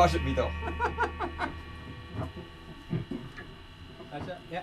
Verarscht mich doch. Also, ja.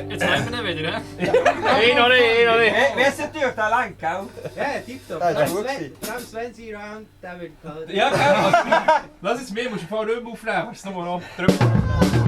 Jetzt haben wir ihn wieder, ne? Noch nicht. Wie ist der Tür? Der lang, gell? Ja, tipptopp. Das ist gut gewesen. Tram 20 Round, der wird gehalten. Ja, gell? Lass es mir, musst du vorher nicht mehr aufnehmen. Hast du nochmal noch drücken?